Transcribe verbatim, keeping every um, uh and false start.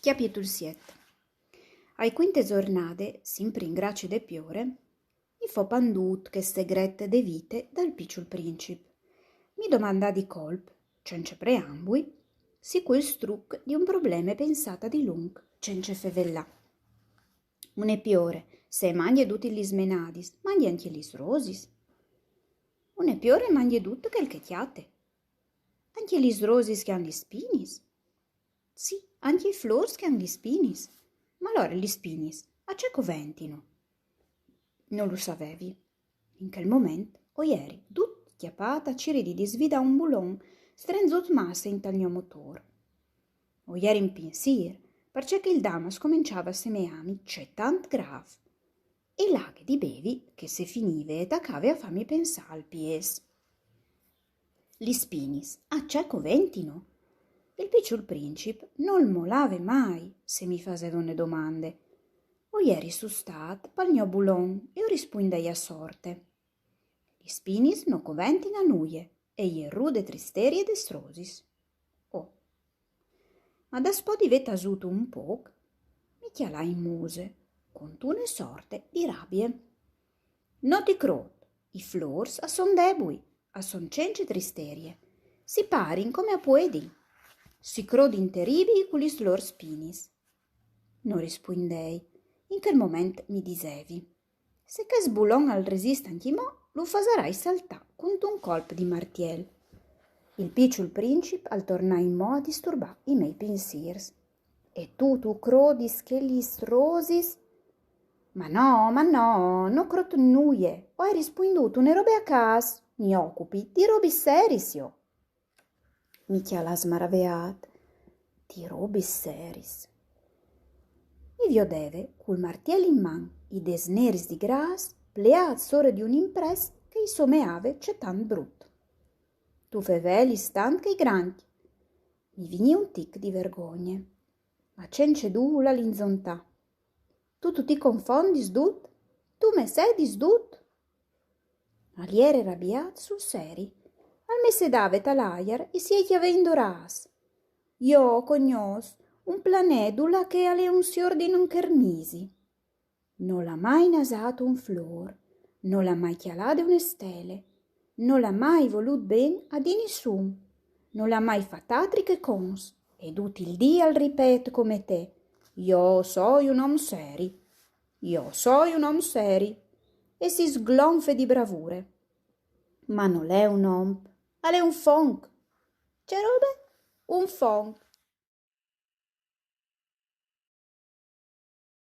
Cjapitul siet. Ai cuinte zornade, simpri in gracie de piore, i fo pandût chê segrete de vite dal piçul princip. Mi domandà di colp, cence preambui, si cul struc di un probleme pensât a dilunc, cence fevelâ. Une piore, se e mangje dutis lis menadis, mangje ancje lis rosis? Une piore e mangje dut chel che e cjate. Ancje lis rosis che a àn lis spinis? Sì, ancje i flôrs che a àn lis spinis. Ma alore lis spinis a ce coventino? No lu savevi. In chel moment o jeri dut cjapât a cirî di disvidâ un bulon strenzût masse intal gno motôr. O jeri in pinsîr, parcè che il dam al scomençave a semeâmi cetant grâf. E la aghe di bevi che se finive e tacave a fâmi pensâ al piês. Lis spinis a ce coventino? Il piçul princip nol molave mai se mi faseve une domande. O jeri sustât pal gno bulon e o rispuindei a sorte. Lis spinis no coventin a nuie, e je rude tristerie des rosis. Oh. Ma daspò di vê tasût un pôc, mi cjalà in muse, cuntune sorte di rabie. No ti crôt, i flôrs a son debui, a son cence tristerie. Si parin come a puedin. Si crodin teribii cu lis lôr spinis. No rispuindei. In chel moment mi disevi: se chest bulon al resist ancjemò, lu fasarai saltâ cuntun colp di martiel. Il piçul princip al tornà inmò a disturbâ i miei pinsîrs. E tu, tu crodis che lis rosis? Ma no, ma no, no crôt nuie. O ai rispuindût une robe a câs. Mi ocupi di robis seris jo. Mi cjalà smaraveât. Di robis seris. Mi viodeve cul martiel in man, i dêts neris di grâs, pleâts sore di un imprès che i someave cetant brut. Tu fevelis tant che i grancj. Mi vignì un tic di vergogne. Ma cence dû la linzontà. Tu, tu ti confondis dut? Tu messedis dut? Al jere rabiât sul seri. Al messedave tal aiar i siei cjavei indorâts. Jo o cognòs un planè dulà che al è un siôr di non chernisi. Nol à mai nasât un flôr, nol à mai cjalade une stele, nol à mai volût ben a di nissun, nol à mai fat altri che cons, e dut il dì al ripet come te: jo o soi un om seri, jo o soi un om seri, e si sglonfe di bravure. Ma nol è un om, al è un fonc. Ce robe? Un fonc.